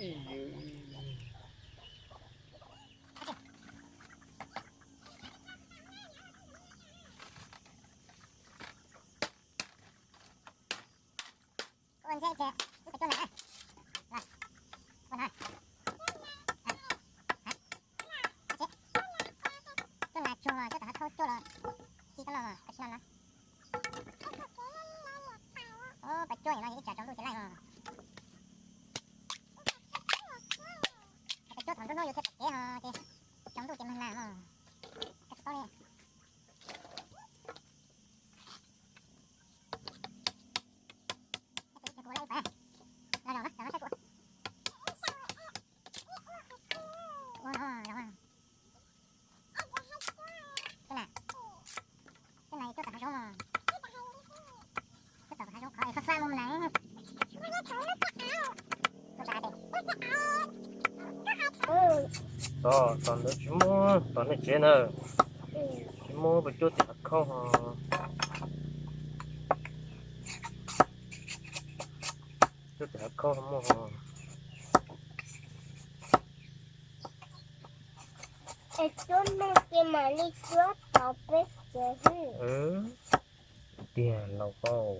Cuaj nas tsuag, cuaj tom hav khaub cuaj los, ci koj los, koj tsis los na. Pab cuab no yog ib tsam tsaus ntuj ces laij os. Pab cuab thaum nruab hnub yuav thiaj pom kev ho ces tsaus ntuj ces mag nas os. Koj tsis paub li. Tom, tom ntawd tsis muaj, tom nej tsev ntawd tsis muaj, pab cuab tim hav khaub ho. Cuab tim hav khaub ho muaj ho. Es cuab nej ces mam li cuab tau peb tsev xwb. Tiag laus paub.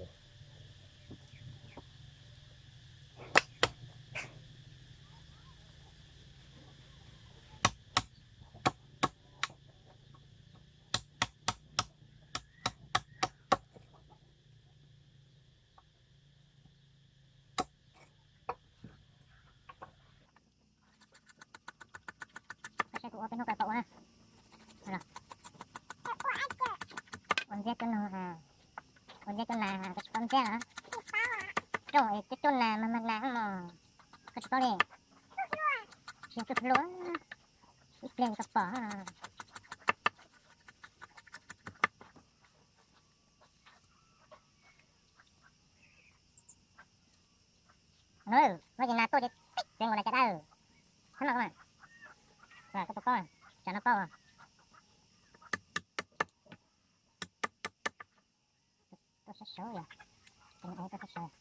Saib kuv ua peb hnub kawg pom ua na. Ua ntxiab cuab noog, ua ntxiab cuab nas, koj tsis paub ntxiab los? Rooj es cuab cuab nas mag mag nas mog, koj tsis paub li. Tsis txuj hlua, ib pliag koj pom. Muab ces nas tuaj ces tib tsev nkaus na cas dawb. Thab no koj mas, koj puas paub, tsam no paub. Tuaj sab saud yog, tuaj sab saud.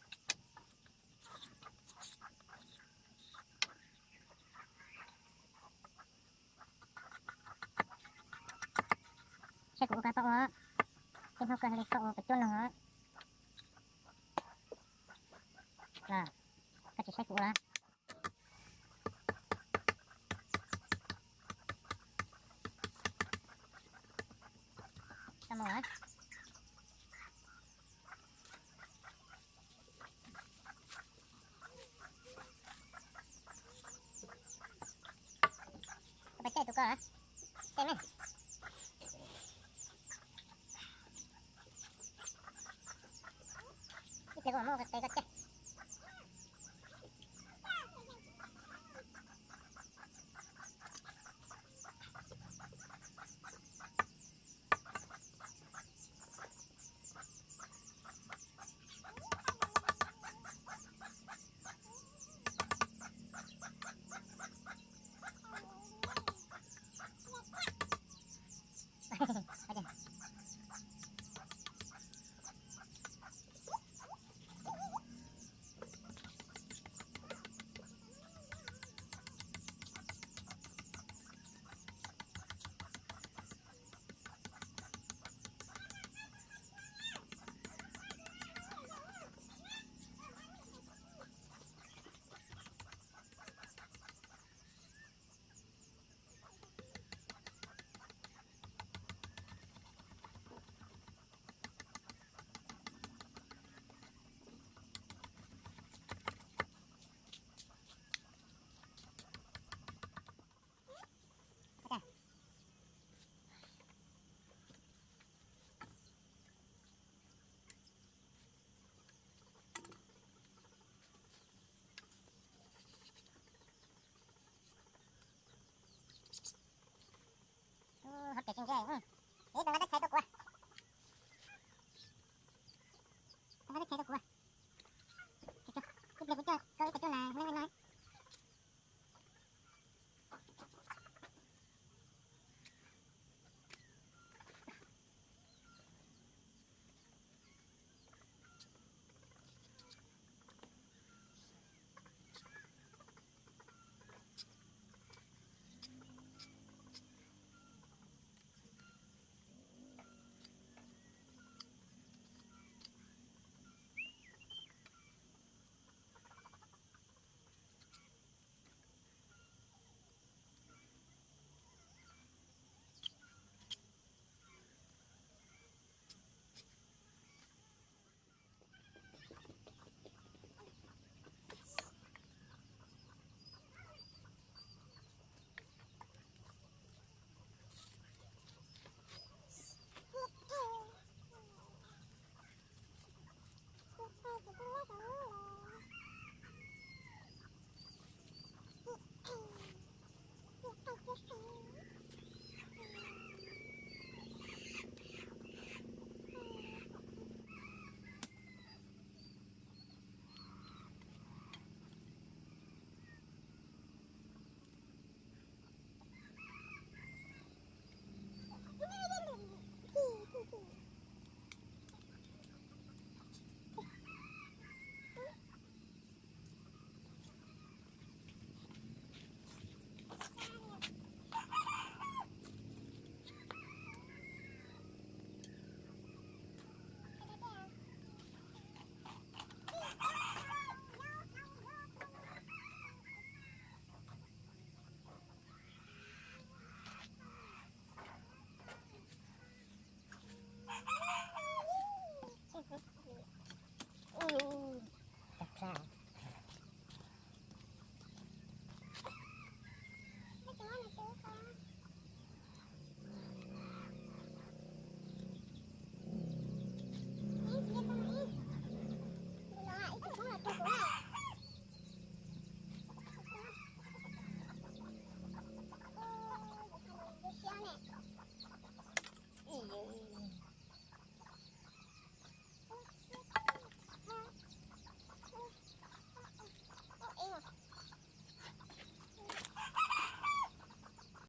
Saib kuv ua koj paub ua, tej hnub koj li koj ua pab cuab noog. Koj tsis saib kuv ua los? Peb caij tus ko, caij me. Ib pliag kuv mam muab ua tes koj caij. Hov tes tsis ntse, ib tug nqa teb txhais tuaj kuv, nqa teb txhais tuaj kuv. Ib pliag kuv coj koj ib qho coj nas no.